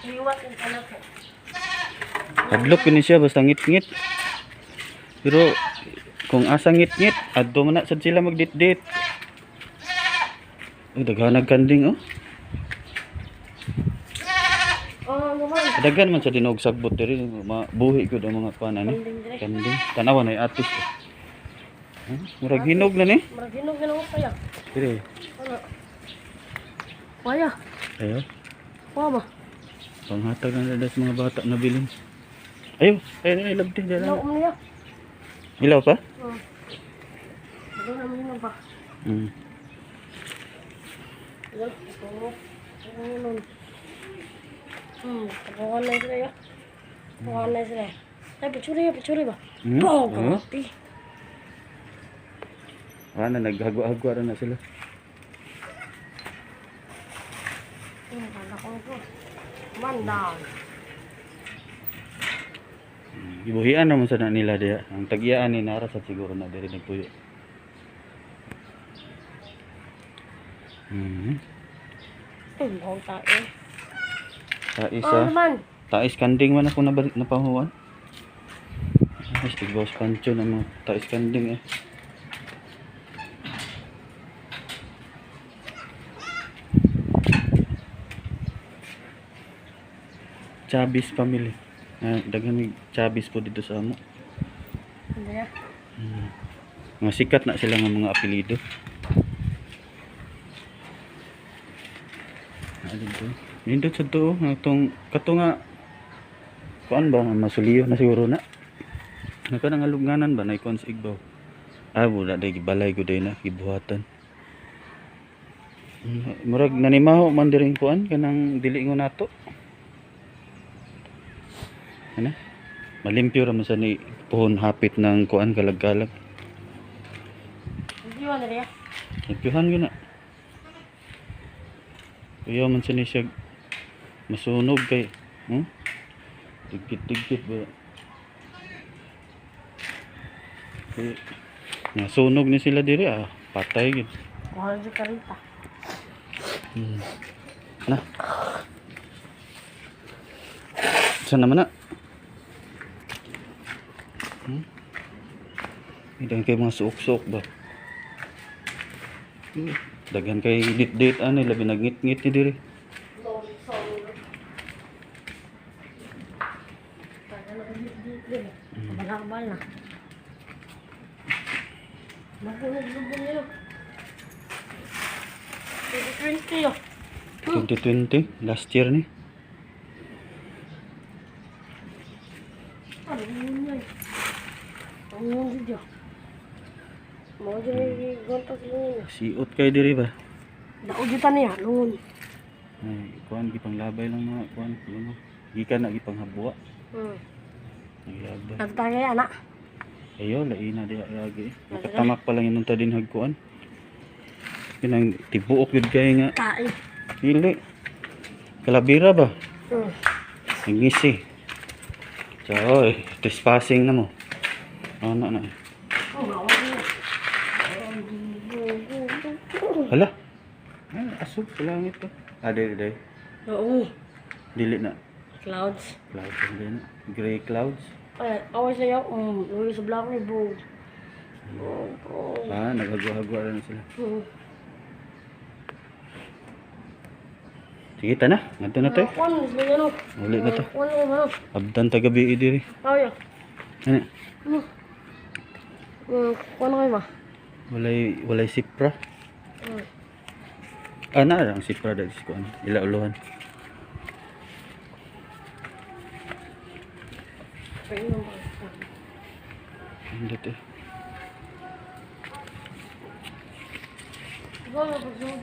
Liwat yung anak ko. Hadlok yun siya basta ngit-ngit. Pero kung asa ngit-ngit, adto man na sad sila magdit-dit. Oh, daghanag kanding oh. Oh, naman. Daghan man sa dinog sagbot diri, mabuhi gud ang mga kuan ani. Kanding dire. Kanding. Tanawa na atis. Oh. Huh? Murag hinog na ni. Murag hinog na lang kaya. Dire. Ano? Kaya. Ayo. Kuha ba? Panghatag ang dadas mga bata na bilin. Ayo, ayo ay labdi dala. Ilaw mo niya. Ilaw pa? Oh. Ano naman hinog ba? Wala. Ito. Ano nun? Tapukan na sila ya. Tapukan na sila. Ay, picture ya, picture ba? Oh, Oh. grabe. Wala na naghagwa-hagwa ra na sila. Kala ko ito. Mandan. Gibuhian naman sa na nila diya. Ang tag-iyaan ni nara sa siguro na diri nagpuyo. Ay, mukhang tae. Tais Oh, ah. naman. Tais kanding man ako napahuan. Ay, tigbaws pancho ng mga tais kanding eh. Chavez family. Ah, daghan ni Chavez po dito sa amo. Hindi na. Mga sikat na sila ng mga apelyido. Ah, dito. Nindot sa to, oh. Itong, kato nga, kuan ba, masuliyo na siguro na. Naka nangalunganan ba, na ikuan sa igbaw. Ah, wala day, gibalay ko day na, gibuhatan. Murag nanimaho man diring kuan, kanang dili ngo nato. Ano? Malimpyo ra man sa ni puhon hapit ng kuan kalag-kalag. Hindi na niya. Limpyuhan yun na. Kuya man sa ni siya masunog kay. Tigkit-tigkit ba? Kay, nasunog ni sila diri ah. Patay gid. Kuha na siya karita. Na. Saan naman na? Daghan kay mga suok-suok ba? Daghan kay dit-dit ano, labi nagngit-ngit ni diri. Kabal-kabal na. Magunog-lubog nila. 2020 yun. 2020, last year ni. Ano yun yan? Ang yun dito. Mga dyan yung gontok yun. Siot kay diri ba? Daog dito niya, lungon. Ay, kuan gipang labay lang mga kuan, lungo. Gikan na gipang habwa. Naglabay. Nagtagay, anak. Ayo, laina di lagi. Nakatamak pa lang yun ta din hagkuan. Kinang tibuok yun kay nga. Kain. Dili. Kalabira ba? Nangisi. So, oy, trespassing na mo. Ano na. Oh, mawag niya. Hala. Ay, asog sa langit to. Ah, dili, dili. Oo. Dili na. Clouds. Clouds, dili na. Gray clouds. Ay, away sa'yo. Lugi sa black ni bro. Bro, bro. Ah, naghagwa-hagwa na sila. Sige, tana. Ngadto na to eh. Kuan, sila ano. Uli na to. Kuan, ano. Abdan ta gabi diri. Ay, Ano? ano. Kuan kayo ba? Walay sipra. Ah, naa ang sipra dahil sa kuan. Ila uluhan. Ayun, ba? Hindi eh. Ikaw, pagsunod.